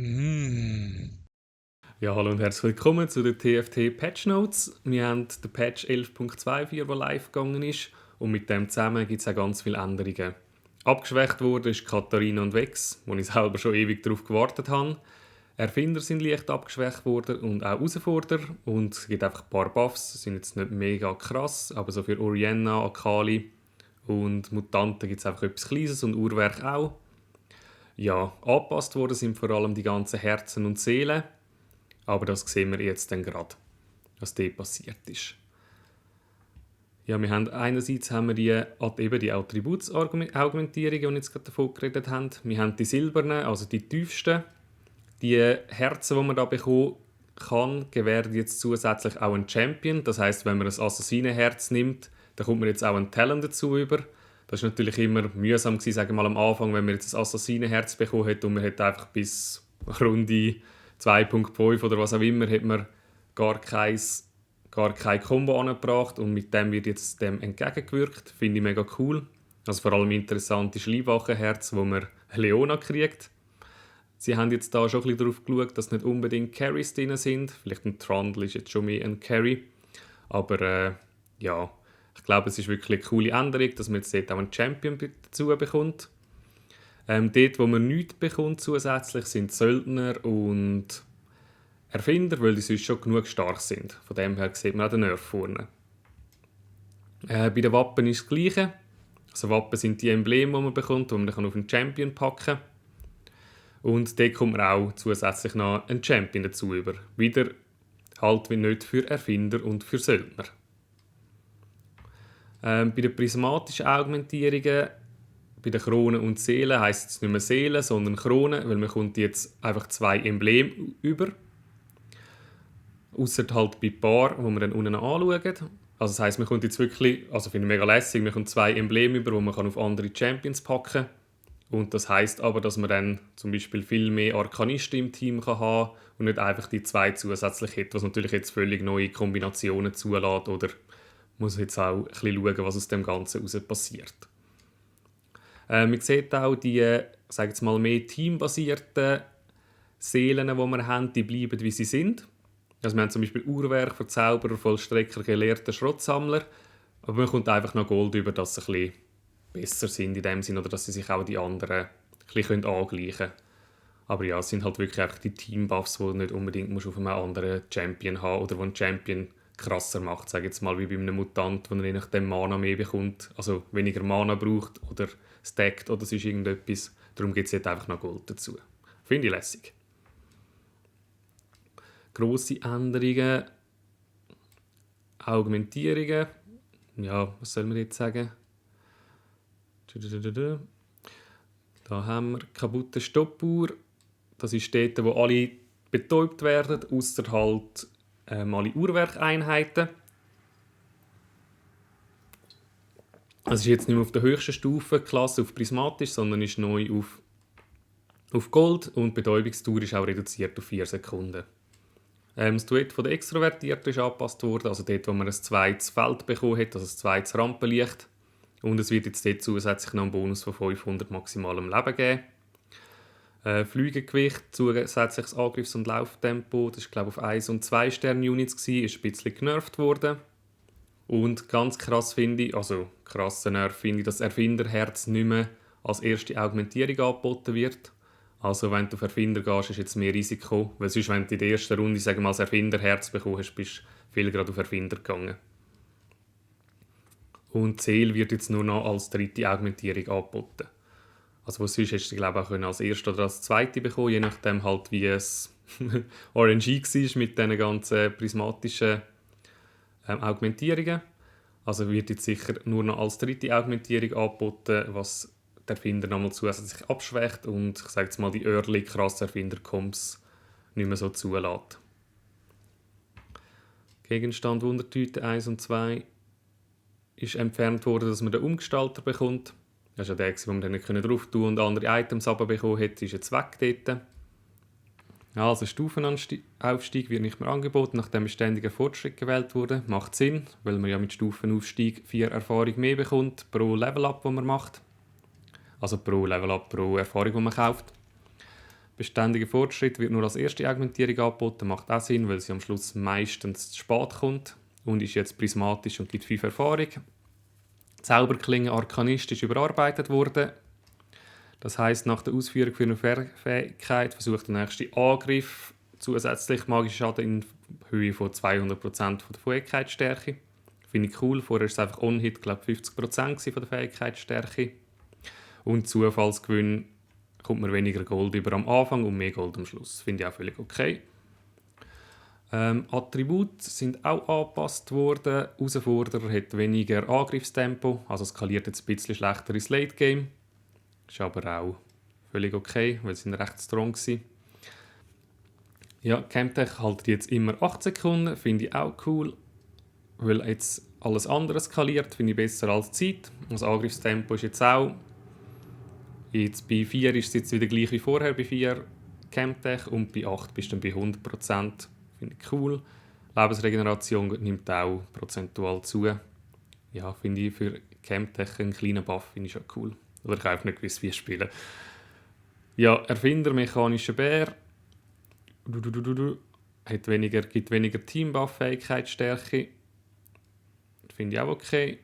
Mm. Ja, hallo und herzlich willkommen zu den TFT Patch Notes. Wir haben den Patch 11.24, der live gegangen ist, und mit dem zusammen gibt es auch ganz viele Änderungen. Abgeschwächt wurde ist Katharina und Vex, wo ich selber schon ewig darauf gewartet habe. Erfinder sind leicht abgeschwächt worden und auch Herausforderer, und es gibt einfach ein paar Buffs, sind jetzt nicht mega krass, aber so für Orienna, Akali und Mutanten gibt es einfach etwas Kleines und Uhrwerk auch. Ja, angepasst worden sind vor allem die ganzen Herzen und Seelen. Aber das sehen wir jetzt dann gerade, was dort passiert ist. Ja, einerseits haben wir die Attributsaugmentierungen, die wir jetzt gerade davon geredet haben. Wir haben die silbernen, also die tiefsten. Die Herzen, die man da bekommen kann, gewähren jetzt zusätzlich auch einen Champion. Das heißt, wenn man ein Assassinenherz nimmt, dann kommt man jetzt auch einen Talent dazu über. Das war natürlich immer mühsam gewesen, sagen wir mal am Anfang, wenn man jetzt ein Assassinenherz bekommen hat und man hat einfach bis Runde 2.5 oder was auch immer, hat man gar kein, gar kein Combo angebracht, und mit dem wird jetzt dem entgegengewirkt. Finde ich mega cool. Also vor allem interessant ist Leibwachenherz, wo man Leona kriegt. Sie haben jetzt da schon ein bisschen darauf geschaut, dass nicht unbedingt Carries drin sind. Vielleicht ein Trundle ist jetzt schon mehr ein Carry. Aber ja, ich glaube, es ist wirklich eine coole Änderung, dass man jetzt dort auch einen Champion dazu bekommt. Dort, wo man nichts bekommt zusätzlich, sind Söldner und Erfinder, weil die sonst schon genug stark sind. Von dem her sieht man auch den Nerf vorne. Bei den Wappen ist das Gleiche. Also Wappen sind die Embleme, die man bekommt, die man dann auf einen Champion packen kann. Und dort kommt man auch zusätzlich noch einen Champion dazu über. Wieder halt wie nicht für Erfinder und für Söldner. Bei den prismatischen Augmentierungen, bei den Kronen und Seelen heisst es nicht mehr Seelen, sondern Kronen, weil man kommt jetzt einfach 2 Embleme über. Ausser halt bei Paar, wo wir dann unten anschauen. Also das heisst, man kommt jetzt wirklich, also finde ich mega lässig, man kommt 2 Embleme über, die man auf andere Champions packen kann. Und das heisst aber, dass man dann zum Beispiel viel mehr Arkanisten im Team kann haben und nicht einfach die 2 zusätzlich hat, was natürlich jetzt völlig neue Kombinationen zulässt, oder muss jetzt auch ein bisschen schauen, was aus dem Ganzen heraus passiert. Man sieht auch die, sage jetzt mal, mehr teambasierten Seelen, die wir haben, die bleiben, wie sie sind. Also wir haben zum Beispiel Uhrwerk, Verzauberer, Vollstrecker, Gelehrter, Schrottsammler. Aber man kommt einfach noch Gold über, dass sie ein bisschen besser sind in dem Sinn, oder dass sie sich auch die anderen ein bisschen angleichen können. Aber ja, es sind halt wirklich einfach die Teambuffs, die du nicht unbedingt auf einem anderen Champion haben musst, oder wo ein Champion krasser macht, sage jetzt mal, wie bei einem Mutant, wo er je nachdem Mana mehr bekommt, also weniger Mana braucht oder stackt oder sonst irgendetwas. Darum gibt es jetzt einfach noch Gold dazu. Finde ich lässig. Grosse Änderungen, Augmentierungen. Ja, was soll man jetzt sagen? Da haben wir kaputte Stoppuhr. Das ist dort, wo alle betäubt werden, ausser halt alle Uhrwerkeinheiten. Es ist jetzt nicht mehr auf der höchsten Stufe Klasse auf prismatisch, sondern ist neu auf Gold, und die Betäubungsdauer ist auch reduziert auf 4 Sekunden. Das Duett der Extrovertierten ist angepasst worden, also dort, wo man ein zweites Feld bekommen hat, also ein zweites Rampenlicht. Und es wird jetzt dort zusätzlich noch einen Bonus von 500 maximalem Leben geben. Flügegewicht, zusätzliches Angriffs- und Lauftempo, das war glaube ich auf 1- und 2-Sterne-Units, ist ein bisschen genervt worden. Und ganz krass finde ich, also krasser Nerv finde ich, dass das Erfinderherz nicht mehr als erste Augmentierung angeboten wird. Also wenn du auf Erfinder gehst, ist jetzt mehr Risiko, weil sonst, wenn du in der ersten Runde, sagen wir mal, das Erfinderherz bekommst, bist du viel gerade auf Erfinder gegangen. Und die Seele wird jetzt nur noch als dritte Augmentierung angeboten. Also was sonst hättest du, glaube ich, auch als erste oder als zweite bekommen, je nachdem halt, wie es RNG war mit diesen ganzen prismatischen Augmentierungen. Also wird jetzt sicher nur noch als dritte Augmentierung angeboten, was der Erfinder nochmal zusätzlich abschwächt und ich sage jetzt mal die early krassen Erfinder-Comps nicht mehr so zulässt. Gegenstand Wundertüte 1 und 2 ist entfernt worden, dass man den Umgestalter bekommt. Das war ja der, wo man dann nicht drauf tun und andere Items bekommen hat, ist jetzt weg dort. Ja, also Stufenaufstieg wird nicht mehr angeboten, nachdem ein ständiger Fortschritt gewählt wurde. Macht Sinn, weil man ja mit Stufenaufstieg 4 Erfahrung mehr bekommt pro Level-Up, das man macht. Also pro Level-Up, pro Erfahrung, die man kauft. Beständiger Fortschritt wird nur als erste Augmentierung angeboten, macht auch Sinn, weil sie am Schluss meistens zu spät kommt und ist jetzt prismatisch und gibt 5 Erfahrung. Die Zauberklinge Arkanist ist überarbeitet worden. Das heisst, nach der Ausführung für eine Fähigkeit versucht der nächste Angriff zusätzlich magischen Schaden in Höhe von 200% von der Fähigkeitsstärke. Finde ich cool. Vorher war es einfach On-Hit, glaube 50% von der Fähigkeitsstärke. Und Zufallsgewinn kommt man weniger Gold über am Anfang und mehr Gold am Schluss. Finde ich auch völlig okay. Attribute sind auch angepasst worden. Herausforderer hat weniger Angriffstempo, also skaliert jetzt ein bisschen schlechter ins Late Game. Ist aber auch völlig okay, weil sie recht strong waren. Ja, Camptech haltet jetzt immer 8 Sekunden, finde ich auch cool. Weil jetzt alles andere skaliert, finde ich besser als Zeit. Das Angriffstempo ist jetzt auch. Jetzt bei 4 ist es jetzt wieder gleich wie vorher bei 4 Camptech und bei 8 bist du dann bei 100%. Finde ich cool. Lebensregeneration nimmt auch prozentual zu. Ja, finde ich für Camptech einen kleinen Buff finde ich schon cool. Oder ich habe einfach nicht gewusst, wie es spielen. Ja, Erfinder, mechanischer Bär. Gibt weniger Teambuff-Fähigkeitsstärke. Finde ich auch okay.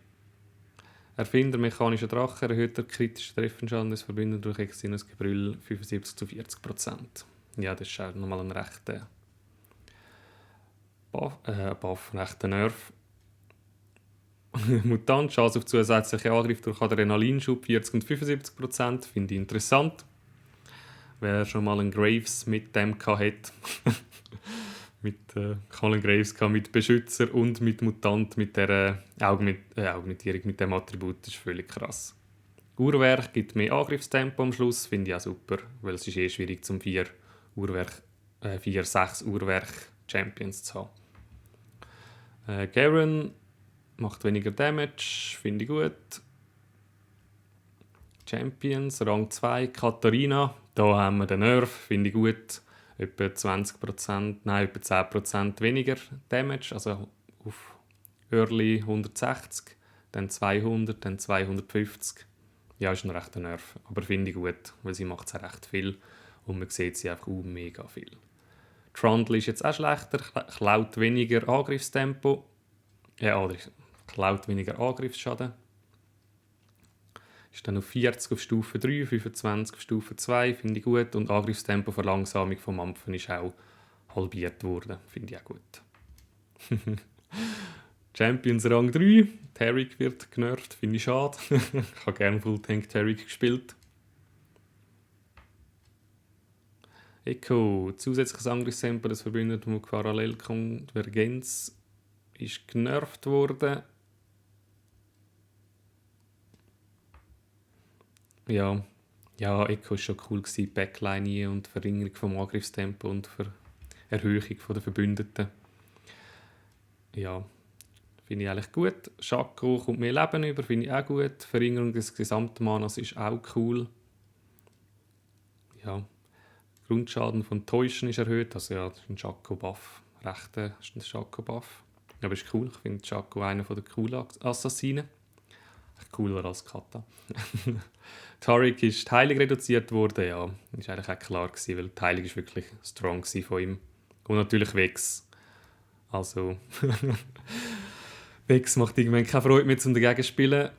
Erfinder, mechanischer Drache, erhöht der kritische Treffenschaden des Verbündeten durch externes Gebrüll 75-40%. Ja, das ist auch nochmal ein rechter Buff, rechter Nerv. Mutant, Chance auf zusätzliche Angriff durch Adrenalinschub 40 und 75%. Finde ich interessant. Wer schon mal einen Graves mit dem hat, mit Colin Graves mit Beschützer und mit Mutant mit der Augmentierung mit dem Attribut, das ist völlig krass. Uhrwerk gibt mehr Angriffstempo am Schluss, finde ich auch super, weil es ist schwierig zum 4-6 Uhrwerk Champions zu haben. Garen macht weniger Damage, finde ich gut. Champions, Rang 2, Katharina, da haben wir den Nerf, finde ich gut. Etwa 10% weniger Damage, also auf Early 160, dann 200, dann 250. Ja, ist ein rechter Nerv, aber finde ich gut, weil sie macht es recht viel und man sieht sie einfach mega viel. Trundle ist jetzt auch schlechter, klaut weniger Angriffstempo, klaut weniger Angriffsschaden. Ist dann auf 40 auf Stufe 3, 25 auf Stufe 2, finde ich gut. Und Angriffstempo Verlangsamung vom Ampfen ist auch halbiert worden, finde ich auch gut. Champions Rang 3, Taric wird genervt, finde ich schade. Ich habe gerne Full Tank Taric gespielt. Echo, zusätzliches Angriffstempo des Verbündeten mit Parallelkonvergenz ist genervt worden. Ja, Echo war schon cool gewesen, Backline hier und Verringerung vom Angriffstempo und Erhöhung der Verbündeten. Ja, finde ich eigentlich gut. Schako kommt mehr Leben über, finde ich auch gut. Verringerung des gesamten Manas ist auch cool. Ja, Grundschaden von Täuschen ist erhöht, also ja, das ist ein Schako-Buff. Rechter ist ein Schako-Buff. Aber ist cool, ich finde Schako einer der coolen Assassinen. Cooler als Kata. Taric ist die Heilung reduziert worden, ja. Ist eigentlich auch klar gewesen, weil die Heilung ist wirklich strong von ihm. Und natürlich Vex. Also, Vex macht irgendwann keine Freude mehr zum dagegen zu spielen.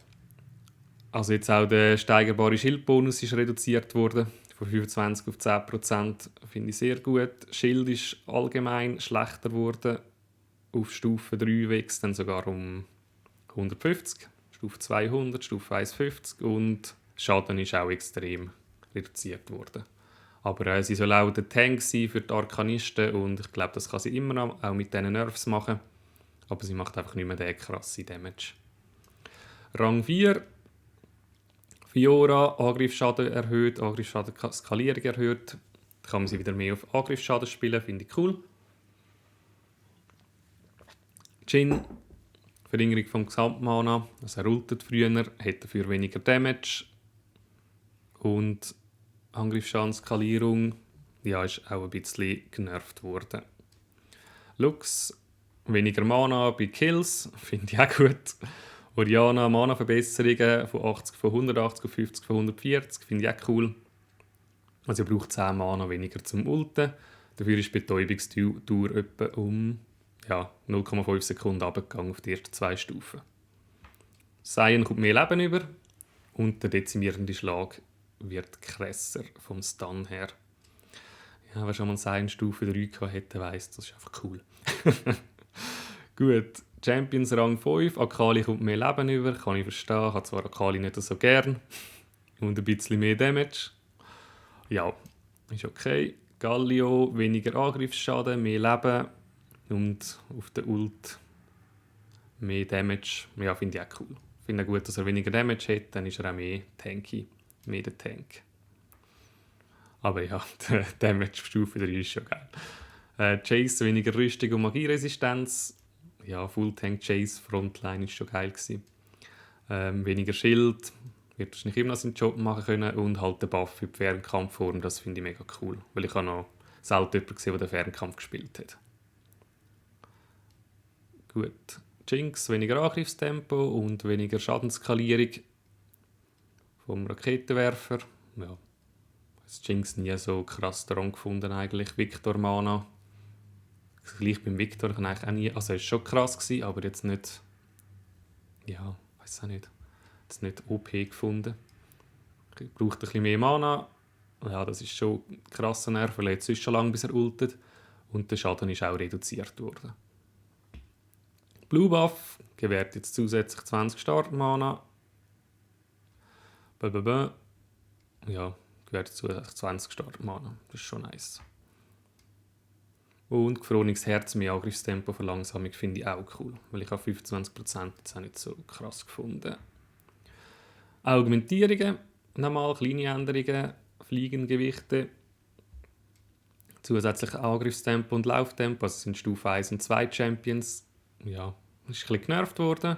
Also jetzt auch der steigerbare Schildbonus ist reduziert worden. Von 25 auf 10%. Finde ich sehr gut. Schild ist allgemein schlechter geworden. Auf Stufe 3 Vex dann sogar um 150. Stufe 200, Stufe 150 und Schaden ist auch extrem reduziert worden. Aber sie soll auch der Tank sein für die Arkanisten und ich glaube, das kann sie immer noch, auch mit diesen Nerfs machen. Aber sie macht einfach nicht mehr den krassen Damage. Rang 4. Fiora, Angriffsschaden erhöht, Angriffsschaden-Skalierung erhöht. Da kann man sie wieder mehr auf Angriffsschaden spielen, finde ich cool. Jhin. Verringerung vom Gesamtmana, also er ultet früher, hat dafür weniger Damage. Und Angriffsschadensskalierung, ja, ist auch ein bisschen genervt worden. Lux, weniger Mana bei Kills, finde ich auch gut. Oriana, Mana-Verbesserungen von 180 auf 50 von 140, finde ich auch cool. Also ihr braucht 10 Mana weniger zum Ulten. Dafür ist die Betäubungsdauer etwa um 0,5 Sekunden runtergegangen auf die ersten 2 Stufen. Sion kommt mehr Leben über und der dezimierende Schlag wird krasser vom Stun her. Ja, wer schon mal Sion Stufe 3 gehabt hätte, weiss, das ist einfach cool. Gut, Champions Rang 5, Akali kommt mehr Leben über, kann ich verstehen, ich habe zwar Akali nicht so gern. Und ein bisschen mehr Damage. Ja, ist okay. Galio, weniger Angriffsschaden, mehr Leben und auf der Ult mehr Damage. Ja, finde ich auch cool. Ich finde auch gut, dass er weniger Damage hat, dann ist er auch mehr tanky, mehr der Tank. Aber ja, der Damage auf Stufe 3 ist schon geil. Chase, weniger Rüstung und Magieresistenz. Ja, Full Tank Chase, Frontline ist schon geil gewesen. Weniger Schild, wird wahrscheinlich immer noch seinen Job machen können und halt den Buff für die Fernkampfform, das finde ich mega cool, weil ich habe noch selten jemanden gesehen, der den Fernkampf gespielt hat. Gut, Jinx, weniger Angriffstempo und weniger Schadensskalierung vom Raketenwerfer. Ja, das Jinx nie so krass daran gefunden eigentlich. Victor Mana, gleich beim Victor, ich eigentlich auch nie, also es war schon krass gewesen, aber jetzt nicht, ja, weiß auch nicht. Jetzt nicht OP gefunden. Braucht ein bisschen mehr Mana. Ja, das ist schon ein krasser Nerv, weil er jetzt schon lange, bis er ultet. Und der Schaden ist auch reduziert worden. Blue Buff gewährt jetzt zusätzlich 20 Start-Mana. Ja, gewährt zusätzlich 20 Start-Mana. Das ist schon nice. Und gefrorenes Herz, mehr Angriffstempo, Verlangsamung finde ich auch cool. Weil ich habe 25% jetzt auch nicht so krass gefunden. Augmentierungen, nochmal kleine Änderungen, Fliegengewichte, zusätzliche Angriffstempo und Lauftempo, also sind Stufe 1 und 2 Champions. Ja, ist ein bisschen genervt worden.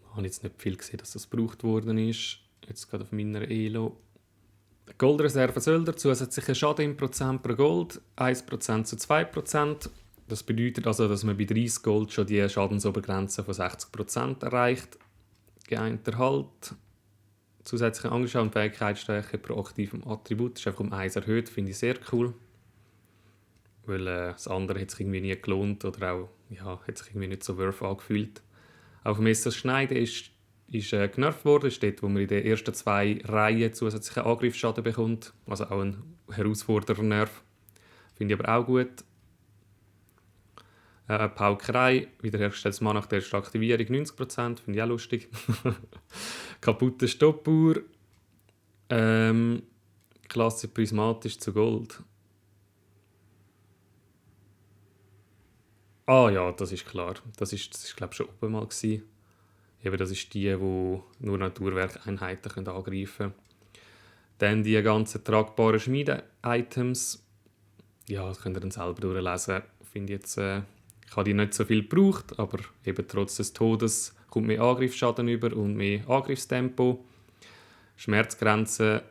Ich habe jetzt nicht viel gesehen, dass das gebraucht worden ist. Jetzt gerade auf meiner Elo. Goldreserve Sölder, zusätzlicher Schaden im Prozent pro Gold, 1% zu 2%. Das bedeutet also, dass man bei 30 Gold schon die Schadensobergrenze von 60% erreicht. Geeinter Halt, zusätzliche Angriffsstärke und Fähigkeitsstärke pro aktivem Attribut ist einfach um 1 erhöht, finde ich sehr cool. Weil das andere hat sich irgendwie nie gelohnt oder auch hat sich irgendwie nicht so worth angefühlt. Auf dem Messer Schneiden ist genervt worden, ist dort, wo man in den ersten 2 Reihen zusätzlichen Angriffsschaden bekommt. Also auch ein herausfordernder Nerv. Finde ich aber auch gut. Paukerei, wiederhergestelltes Mana nach der ersten Aktivierung 90%, finde ich auch lustig. Kaputte Stoppuhr. Klasse prismatisch zu Gold. Ah ja, das ist klar. Das ist glaube ich, schon oben mal gewesen. Eben, das ist die nur Naturwerkeinheiten angreifen können. Dann die ganzen tragbaren Schmiede-Items. Ja, das könnt ihr dann selber durchlesen. Finde jetzt... Ich habe die nicht so viel gebraucht, aber eben trotz des Todes kommt mehr Angriffsschaden über und mehr Angriffstempo. Schmerzgrenze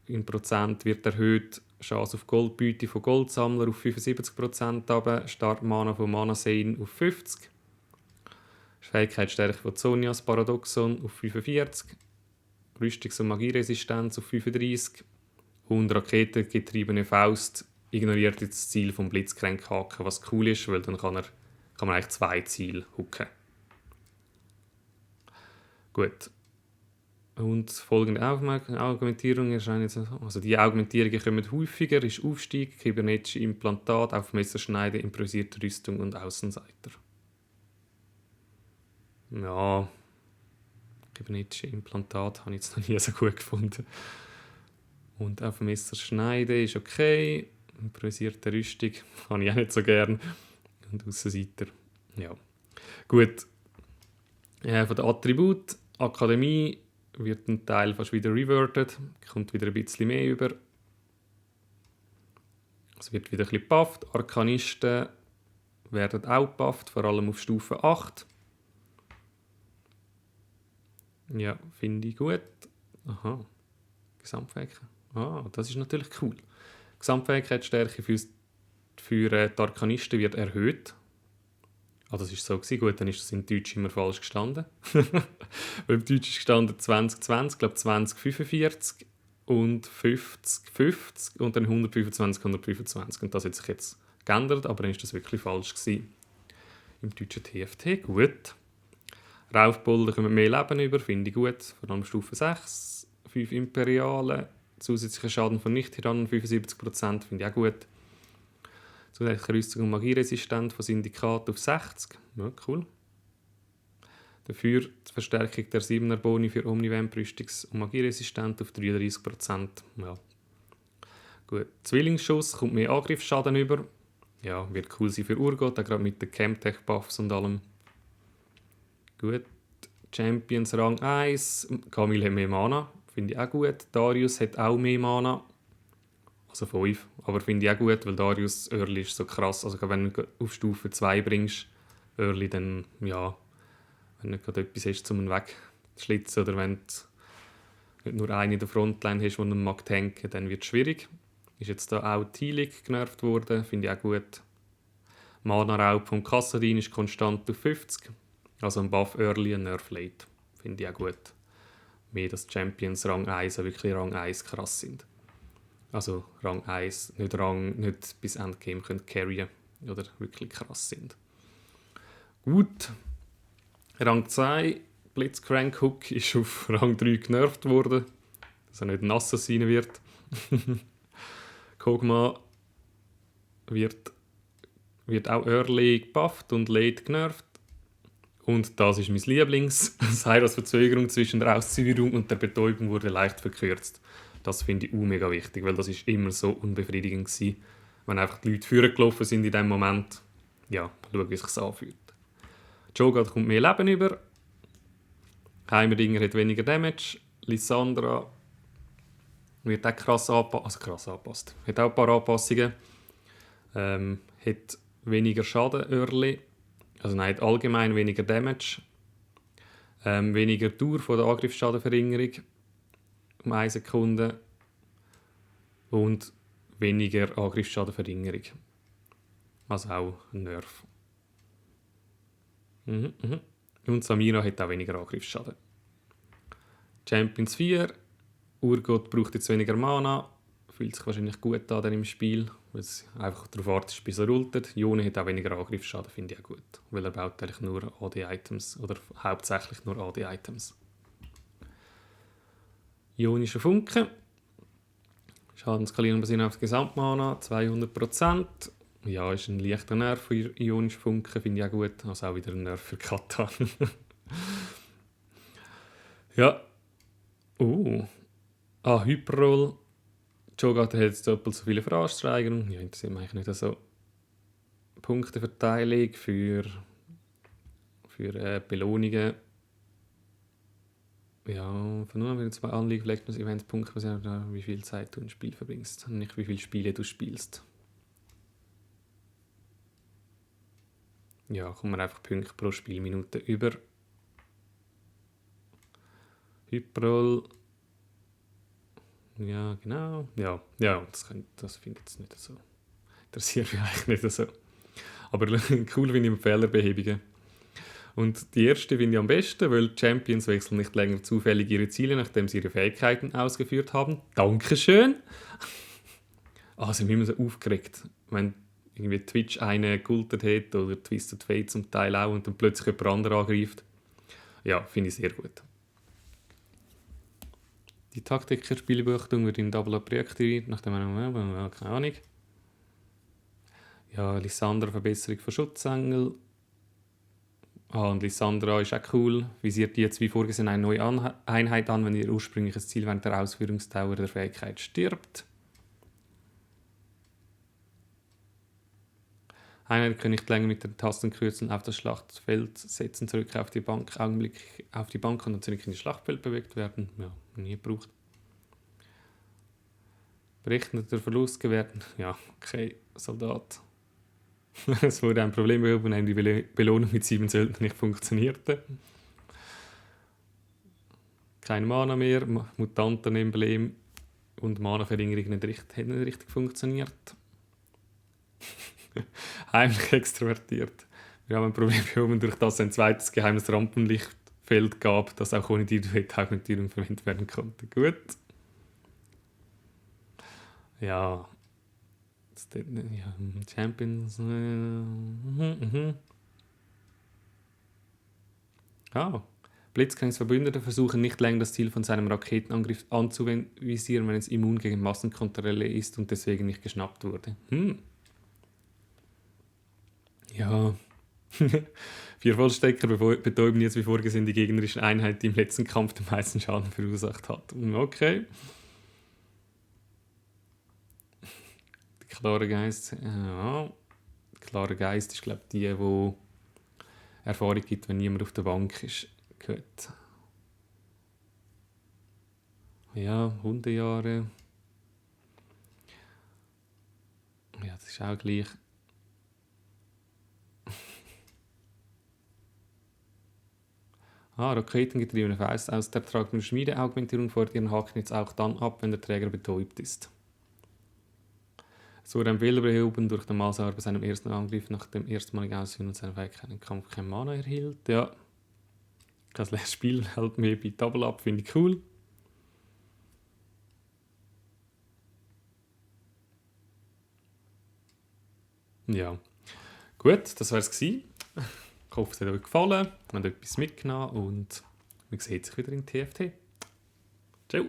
in Prozent wird erhöht. Chance auf Goldbeute von Goldsammler auf 75% runter. Startmana von Manasane auf 50%. Fähigkeitsstärke von Zonias Paradoxon auf 45%. Rüstungs- und Magieresistenz auf 35%. Und raketengetriebene Faust ignoriert jetzt das Ziel vom Blitzkränkhaken, was cool ist, weil dann kann man eigentlich 2 Ziele hooken. Gut. Und folgende Augmentierungen erscheinen jetzt. Also die Augmentierungen kommen häufiger, ist Aufstieg, kybernetische Implantat, auf Messerschneide, improvisierte Rüstung und Außenseiter. Ja, kybernetische Implantat habe ich jetzt noch nie so gut gefunden. Und auf Messerschneide ist okay. Improvisierte Rüstung habe ich auch nicht so gern. Und Aussenseiter, ja. Gut. Von der Attribut, Akademie, wird ein Teil fast wieder reverted. Kommt wieder ein bisschen mehr über. Es wird wieder ein bisschen gebufft. Arkanisten werden auch gebufft, vor allem auf Stufe 8. Ja, finde ich gut. Aha. Gesamtfähigkeit. Ah, das ist natürlich cool. Gesamtfähigkeitsstärke für die Arkanisten wird erhöht. Ah, das war so gewesen. Gut, dann ist das in Deutsch immer falsch gestanden. Weil im Deutsch ist gestanden 2020, glaube 2045. und 50, 50 und dann 125, 125. Und das hat sich jetzt geändert, aber dann war das wirklich falsch gewesen. Im deutschen TFT, gut. Raufbolden kommen mehr Leben über, finde ich gut. Vor allem Stufe 6, 5 Imperiale, zusätzlicher Schaden von Nicht-Tyrannen 75%, finde ich auch gut. Zusätzliche Rüstung und Magieresistent von Syndikat auf 60, ja, cool. Dafür die Verstärkung der 7er Boni für Omnivamp Rüstungs- und Magieresistent auf 33%. Ja. Gut. Zwillingsschuss kommt mehr Angriffsschaden über. Ja, wird cool sein für Urgot, auch gerade mit den Chemtech-Buffs und allem. Gut. Champions Rang 1. Camille hat mehr Mana. Finde ich auch gut. Darius hat auch mehr Mana. Also 5. Aber finde ich auch gut, weil Darius Early ist so krass. Also wenn du auf Stufe 2 bringst, Early, dann ja, wenn du gerade etwas hast, um ihn wegzuschlitzen oder wenn du nicht nur einen in der Frontline hast, der ihn mag tanken, dann wird es schwierig. Ist jetzt da auch Tilik genervt worden, finde ich auch gut. Mana-Raub vom Kassadin ist konstant auf 50. Also ein Buff Early, ein Nerf Late. Finde ich auch gut. Mehr, dass Champions Rang 1 auch wirklich Rang 1 krass sind. Also Rang 1, nicht bis Endgame können carryen oder wirklich krass sind. Gut. Rang 2, Blitzcrank Hook, ist auf Rang 3 genervt worden, dass er nicht nass sein wird. Kog'Maw wird auch early gebufft und late genervt. Und das ist mein Lieblings. Sairas Verzögerung zwischen der Ausführung und der Betäubung wurde leicht verkürzt. Das finde ich mega wichtig, weil das ist immer so unbefriedigend gewesen, wenn einfach die Leute vorgelaufen sind in dem Moment. Ja, schau, wie es sich anfühlt. Cho'Gath kommt mehr Leben über. Heimerdinger hat weniger Damage. Lissandra wird auch krass angepasst. Hat auch ein paar Anpassungen. Hat weniger Schaden early. Also nein, hat allgemein weniger Damage. Weniger Dauer von der Angriffsschadenverringerung um 1 Sekunde. Und weniger Angriffsschadenverringerung. Also auch ein Nerf. Und Samira hat auch weniger Angriffsschaden. Champions 4. Urgot braucht jetzt weniger Mana. Fühlt sich wahrscheinlich gut an im Spiel, weil es einfach darauf wartet, bis er ultet. Jone hat auch weniger Angriffsschaden, finde ich auch gut. Weil er baut eigentlich nur AD-Items oder hauptsächlich nur AD-Items. Ionischer Funke. Schadensskalierung basierend auf Gesamtmana, 200%. Ja, ist ein leichter Nerv für Ionischen Funke, finde ich auch gut. Also auch wieder ein Nerv für Katan. Ja. Hyperroll. Cho'Gath hat jetzt doppelt so viele Verarschsteigerungen. Ja, interessiert mich eigentlich nicht so. Punkteverteilung für Belohnungen. Ja, von nun an werden 2 Anliegen League of Events Punkte, wie viel Zeit du im Spiel verbringst. Und nicht wie viele Spiele du spielst. Ja, kommen wir einfach Punkte pro Spielminute über. Hyperroll. Ja, genau. Ja, das finde ich jetzt nicht so. Interessiert mich eigentlich nicht so. Aber cool finde ich Fehlerbehebungen. Und die erste finde ich am besten, weil die Champions wechseln nicht länger zufällig ihre Ziele, nachdem sie ihre Fähigkeiten ausgeführt haben. Dankeschön! Also, ich bin immer so aufgeregt, wenn irgendwie Twitch einen geultet hat oder Twisted Fate zum Teil auch und dann plötzlich jemand anderes angreift. Ja, finde ich sehr gut. Die Taktiker-Spielbeobachtung wird in Double Up reaktiviert, nachdem man keine Ahnung. Ja, Lissandra Verbesserung von Schutzengel. Und Lissandra ist auch cool. Visiert jetzt wie vorgesehen eine neue Einheit an, wenn ihr ursprüngliches Ziel während der Ausführungsdauer der Fähigkeit stirbt. Einheiten können nicht länger mit den Tastenkürzeln auf das Schlachtfeld setzen, zurück auf die Bank, Augenblick auf die Bank und dann zurück in das Schlachtfeld bewegt werden. Ja, nie gebraucht. Berechneter Verlust gewährten. Ja, okay, Soldat. Es wurde ein Problem behoben, wenn die Belohnung mit 7 Söldnern nicht funktionierte. Kein Mana mehr, Mutantenemblem und Mana-Verringerung haben nicht richtig funktioniert. Heimlich extrovertiert. Wir haben ein Problem behoben, durch das ein zweites geheimes Rampenlichtfeld gab, das auch ohne die Duett-Augmentierung verwendet werden konnte. Gut. Ja, ja Champions. Ah. Blitzcrangs Verbündete versuchen nicht länger das Ziel von seinem Raketenangriff anzuvisieren, wenn es immun gegen Massenkontrolle ist und deswegen nicht geschnappt wurde. Ja. 4 Vollstrecker betäuben jetzt wie vorgesehen die gegnerische Einheit, die im letzten Kampf den meisten Schaden verursacht hat. Okay. Der klare Geist. Ja. Der klare Geist ist, glaube ich, die Erfahrung gibt, wenn niemand auf der Bank ist. Gut. Ja, Hundejahre. Ja, das ist auch gleich. Raketengetriebene Faust aus der tragenden Schmiedeaugmentierung fordert ihren Haken jetzt auch dann ab, wenn der Träger betäubt ist. Es wurde ein Fehler behoben durch den Malsauer bei seinem ersten Angriff nach dem erstmaligen Ausführen und seiner Fähigkeit im Kampf kein Mana erhielt. Ja, das Spiel hält mir bei Double ab, finde ich cool. Ja, gut, das war es. Ich hoffe, es hat euch gefallen, habt etwas mitgenommen und man sieht sich wieder in TFT. Ciao!